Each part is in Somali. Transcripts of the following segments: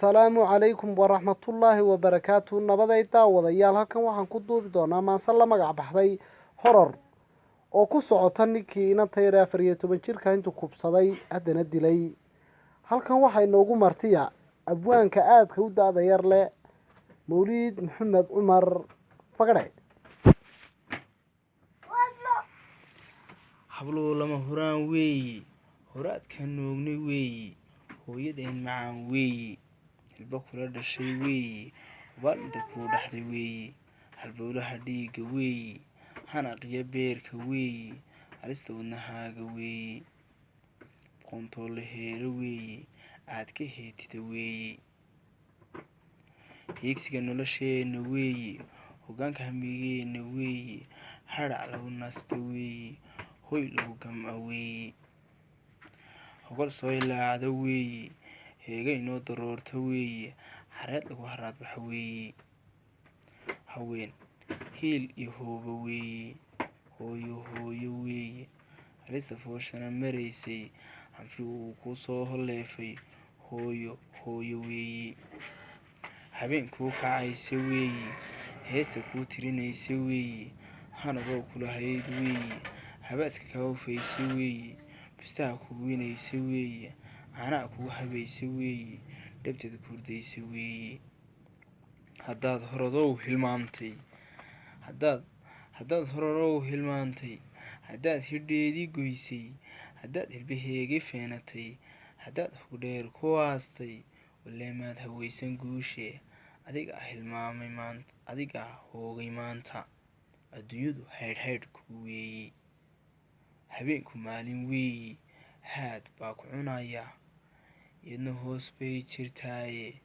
Assalaamu calaykum waraxmatullaahi wabarakaatu. Nabaday daawadayaal, halkan waxaan ku duubi doonaa maanse la magac baxday Horor, oo ku socota ninkii inanta yare 14 jirka intuu kubsaday haddana dilay. Halkan waxaa inoogu martiya abwaanka aadka u da-da yar leh, Mawliid Maxamed Cumar Fagadhe. Habluhu lama huraan weeyi, horaadka noognay weeyi, hooyadeen macaan weeyi, hilba kula dhashay weeyi, hubaal inta kuu dhaxday weeyi, halbowlaha dhiigga weeyi, hanaqiyo beerka weeyi, halista wadnahaaga weeyi, boqontoolle heero weeyi, aad ka heetida weeyi, hiigsiga nolosheenna weeyi, hoggaanka hamigeenna weeyi, hadhac lagu nasto weeyi, hoy lagu gamco weeyi, hogol soo ilaacda weeyi, heega inoo daroorto weeyi, xareed lagu haraadbaxo weeyi, haween hiil iyo hooba weeyi, hooyo hooyo weeyi, halista fooshana maraysay, hanfigu uu kuu soo holeefay, hooyo hooyo weeyi, habeen kuu kacaysa weeyi, heesta kuu tirinaysa weeyi, hanadoo kulahayd weeyi, habaaska kaa hufaysa weeyi, bustaha kuwinaysa weeyi, caanaha kugu habaysa weeyi, dhabteeda ku hurdaysa weeyi. Haddaad horodow hilmaamtay, haddaad hororow hilmaantay, haddaad hidheedii goysay, haddaad hilbaheegii feenatay, haddaad hogdheer ku aastay, waleemaad hawaysan guushe, adigaa hilmaamay maanta, adigaa hoogay maanta. Adduunyadu haydhhaydh kugu weeyi, habeenku maalin weeyi, haad baa ku cunaya, iyadna hoos bay jirtaaye,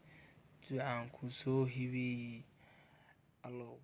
ducaan ku soo hibeeyey, Allow.